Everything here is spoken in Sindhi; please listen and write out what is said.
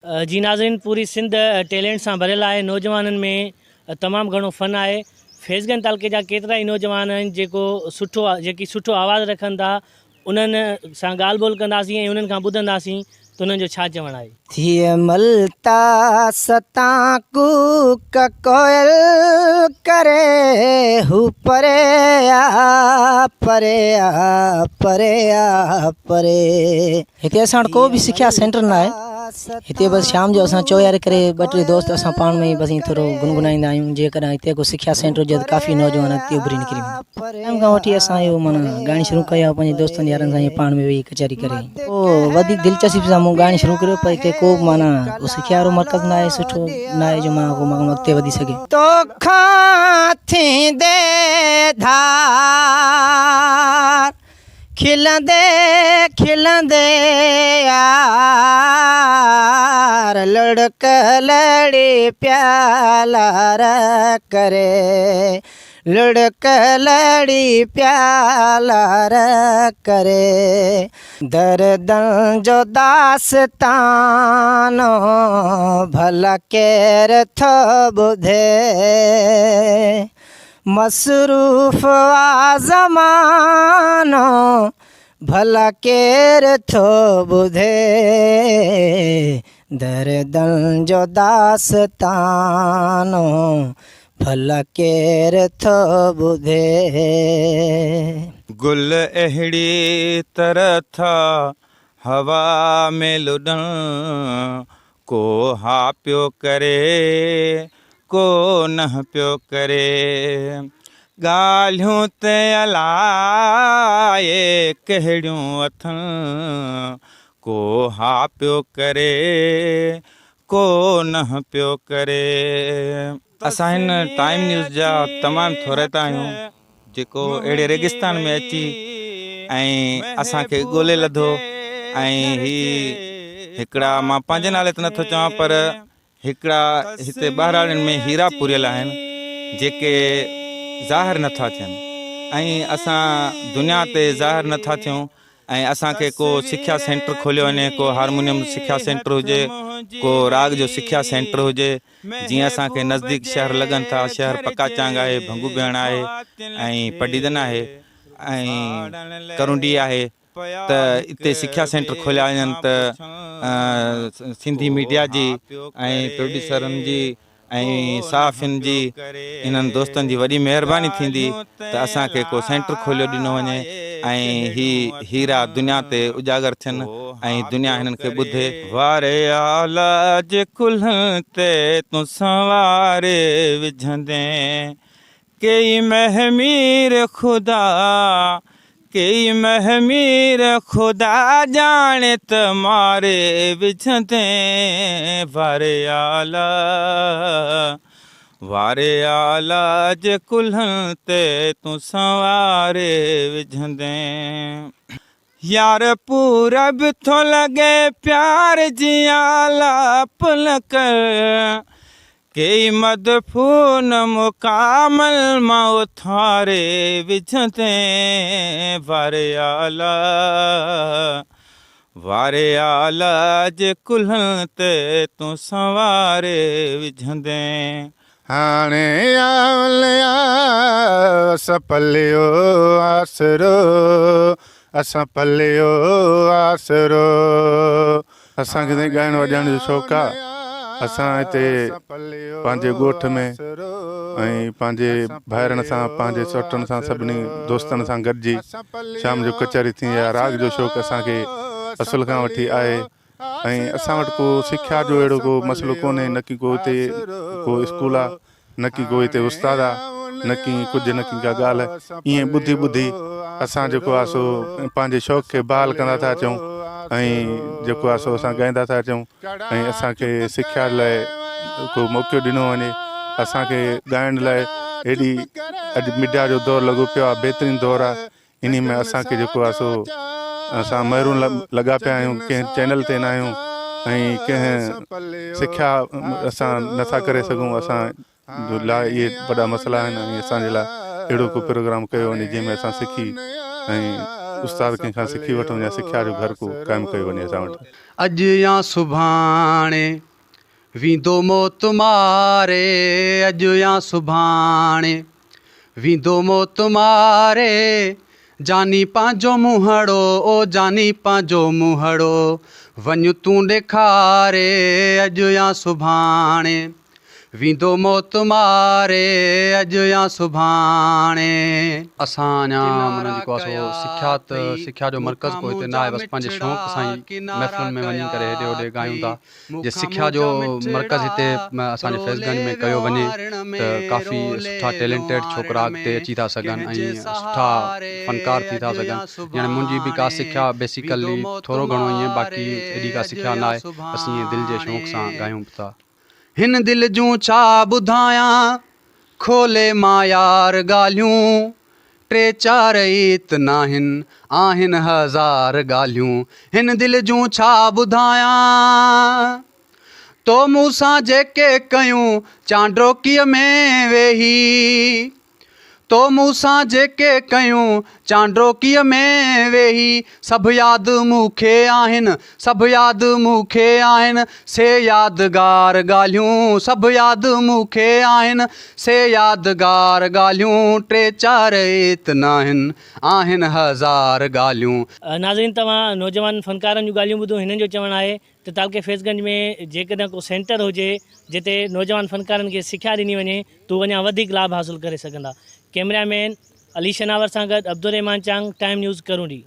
جي ناظرين پوري سنڌ ٽيلنٽ سان ڀريل آهي نوجوانن ۾ تمام گهڻو فن آهي فيض گنج تعلقي جا ڪيترا ئي نوجوان آهن جيڪو سٺو جيڪي سٺو آواز رکن ٿا انهن سان ڳالهه ٻولهه ڪنداسين ۽ انهن کان ٻڌنداسين ته انهن جو ڇا چوڻ آهي. ٿيء ملتا ستان ڪوڪ ڪوئل ڪري هو پري آ پري آ پري آ پري. هتي اسان وٽ ڪو به سکيا سينٽر نه آهي هتي بس شام جو اسان چوياري ڪري ٻه ٽي دوست اسان پاڻ ۾ بس ائين ٿورو گنگنائيندا آهيون جيڪڏهن هتي ڪو سکيا سينٽر هجي ته ڪافي نوجوان اڳتي اڀري نڪري ويندا. ٽائيم کان وٺي اسان اهو معنيٰ ڳائڻ شروع ڪيو آهي پنهنجي دوستن يارن سان ائين پاڻ ۾ ويهي ڪچهري ڪري پوء وڌيڪ دلچسپي سان مون ڳائڻ شروع ڪيو پر هتي ڪو به معنيٰ ڪو سکيا وارو مرڪز نه آهي سٺو نه آهي جو معنيٰ ڪو ماڻهو اڳتي وڌي سگهي. توکان ٿيندي ڌار. کلندي کلندي يار لڙڪ لڙي پيا لار ڪري لڙڪ لڙي پيا لار ڪري دردن جو داستانو ڀلا ڪير ٿو ٻڌي. مصروف آ زمانو ڀلا ڪير ٿو ٻڌي دردن جو داستانو ڀلا ڪير ٿو ٻڌي. گل اهڙي طرح ٿا هوا ۾ لڏن ڪو ها پيو ڪري ڪو نه پيو ڪري. ڳالهيون ته الائي ڪهڙيون اٿن. ڪو ها پيو ڪري ڪو نه پيو ڪري. اسان هن ٽائيم نيوز جا تمام ٿورائتا آهيون جيڪو اهڙي ريگستان ۾ اچي ۽ اسان کي ڳولي لڌو ۽ هي هڪڙا مان پنهنجي نالي ته نٿو چوان پر هڪڙا هتي ٻهراڙين ۾ هيرا پوريل آهن جيڪي ظاهر نٿا ٿين ۽ اسان دنيا تي ظاهر نٿا ٿيون ۽ اسان کي ڪو سکيا سينٽر کوليو وڃي ڪو هارمونيم سکيا سينٽر هجي ڪو راڳ جو سکيا سينٽر هجي جيئن اسان کي نزديڪ شهر لڳن ٿا شهر پڪا چانگ آهي ڀنگو بيهڻ آهي ۽ پڊيدن آهي ۽ ڪرونڊي آهي ته اتي سکيا سينٽر کوليا وڃن ته سنڌي ميڊيا جي ۽ پروڊيوسرن جي ۽ صحافين جي انهن دوستن جي وڏي مهرباني ٿيندي ته اسان کي ڪو سينٽر کوليو ڏنو وڃي ۽ هي هيرا دنيا تي اجاگر ٿين ۽ دنيا هنن کي ٻڌي. واري اعليٰ جي ڪلهن تي تون سنواري وجهندين ڪيئي مهمير خدا، ڪيئي مهمير خدا ڄاڻي ته ماري وجهندين واري اعليٰ، واري اعليٰ جي ڪلهن تي تون سنواري وجهندين. يار پورب ٿو لڳي پيار جي آلاپ نه ڪر ڪيئي مدفون مقامن مان اٿاري وجهندين واري اعليٰ واري اعليٰ جي ڪلهن تي تون سنواري وجهندين. هاڻي آوليا اسان پليو آسرو اسان پليو آسرو. اسان کي سائين ڳائڻ وڄائڻ جو شوق آ اسان هتي پنهنجي ڳوٺ ۾ ۽ پنهنجي ڀائرن سان پنهنجي سئوٽن سان سڀني دوستن سان گڏجي شام جو ڪچهري ٿيندي آ راڳ جو شوق اسان کي اصل کان وٺي آهي ۽ اسان وٽ ڪو سکيا جو اهڙو ڪو مسئلو ڪونهي نه ڪي ڪو هتي ڪو اسڪول آ نه ڪي ڪو هتي استاد آ نه ڪي ڪجهه نه ڪي ڪا ڳالهه ائين ٻڌي ٻڌي اسان جيڪو آ سو پنهنجي شوق کي بحال ڪندا ٿا اچون ۽ جيڪو آ سو اسان ڳائيندا ٿا اچون ۽ اسان کي سکيا لاء ڪو موقعو ڏنو وڃي اسان کي ڳائڻ لاء هيڏي اڄ ميڊيا جو دور لڳو پيو آ بهترين دور آ انهي ۾ اسان کي جيڪو آهي سو اسان محروم لڳا پيا آهيون ڪنهن چينل تي نه آهيون ۽ ڪنهن سکيا اسان نٿا ڪري سگهون اسان لاء اهي وڏا مسئلا آهن ۽ اسان جي لاء اهڙو ڪو پروگرام ڪيو وڃي جنهن ۾ اسان سکي ۽ استاد ڪنهن کان سکي وٺون يا سکيا جو گهر ڪو قائم ڪيو وڃي اسان وٽ. اڄ يا سڀاڻي ويندو موت ماري اڄ يا سڀاڻي ويندو موت ماري جاني پنهنجو منهڙو او جاني پنهنجو منهڙو وڃ تون ڏيکاري اڄ يا سڀاڻي ويندو موت ماري اڄ يا سڀاڻي. اسان اڃا معنيٰ جيڪو آهي سو سکيا ته سکيا جو مرڪز ڪو هتي نه آهي بس پنهنجي شوق سان ئي محفلن ۾ وڃي ڪري هيڏي هوڏي ڳايون ٿا جي سکيا جو مرڪز هتي اسان جي فيض گنج ۾ ڪيو وڃي ته ڪافي سٺا ٽيلنٽيڊ ڇوڪرا اڳتي اچي ٿا سگهن ۽ سٺا فنڪار ٿي ٿا سگهن يعني منهنجي به ڪا سکيا بيسيڪلي ٿورو گهڻو ائين باقي ايڏي ڪا سکيا نه آهي بس ائين دل جي شوق سان ڳايون به ٿا. هن دل جون ڇا ٻڌايان، کولي مان يار ڳالهيون، ٽي چار عيت ناهن، آهن هزار ڳالهيون، هن دل جون ڇا ٻڌايان. تو مون سان جيڪي ڪيون، چانڊوڪيء ۾ ويهي. تو مون سان جيڪي ڪيون، چانڊوڪيء ۾ ويهي، سڀ ياد مون کي آهن، سڀ ياد مون کي آهن، سي يادگار ڳالهيون، سڀ ياد مون کي آهن، سي يادگار ڳالهيون، ٽي چار ايت ناهن، آهن هزار ڳالهيون. ناظرين توهان نوجوان فنڪارن جون ڳالهيون ٻڌيون هنن جو چوڻ آهي ته تعلقي فيض گنج ۾ جيڪڏهن ڪو سينٽر هجي جتي نوجوان فنڪارن کي سکيا ڏني وڃي ته هو اڃا وڌيڪ لاڀ حاصل ڪري سگهندا. ڪئميرا مين علي شناور سان گڏ عبدالرحمان چانگ، ٽائيم نيوز ڪرونڊي.